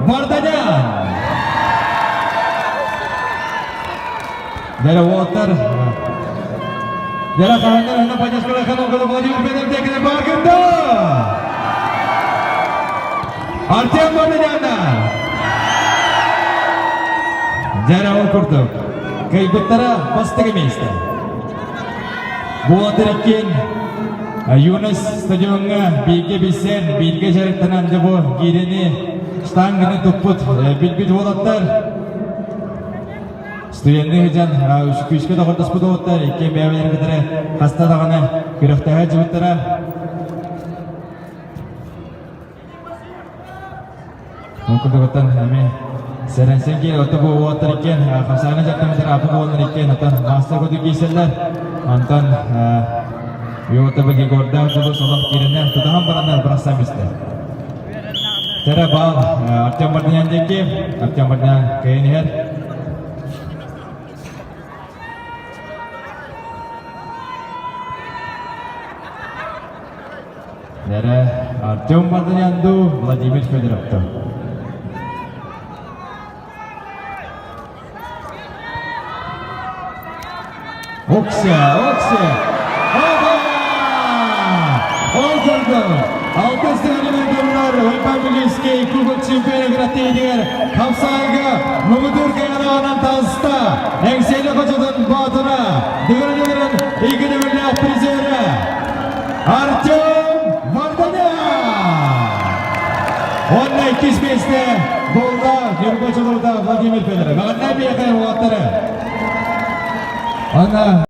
Варданян! Дьэрэ уолаттар, дьэрэ хаһаннар ана поддержкалар ханылгылы Владимир Федоров декене бар гында! Артем Варданяна! Дьэрэ ол курдук, кыйбыттара бастакы миэстэ. Буолатар иккиэн Юность стадиоҥҥа бииргэ билсэн, бииргэ дьарыктанан дьэ бу гиирэни штанганы туппут билбит уолаттар студенныы сылдьан күүскэ доҕордоспут уолаттар иккиэн бэйэ-бэйэлэрин кытары хаста даҕаны күрэхтэһэ сылдьыбыттара. Ол курдугуттан эми сэрэнсэн киир отто бу уолаттар иккиэн хамсааны дьарыктаммыттар апы буоланнар иккиэн оттон маастар курдук киирсэллэр. Онтон Йота Егордаах Дьулус олох киирэннэр тутаһан бараннар бырахсан бистэ. Тэрэ баал Артем Мартынян диэки, Артем Мартынян кыайан иһэр. Нэрэ Артем Мартынянду, Владимир Федоровту. Окся, Окся! Оба! Ол курдук, алтыс төгүлүн Уйбан Билийский Кубок чемпионы гратейдигэр хамсаайга муҥутуур кыайыылааҕынан таҕыста. Эҥсиэли хочотун боотура, дыгын-дыгын икки төгүллээх призерэ Артем Варданян! Уонна иккис миэстэ буолла Ньурба чулуута Владимир Федоров. Эҕэрдэ биэхэ уолаттары! Ана.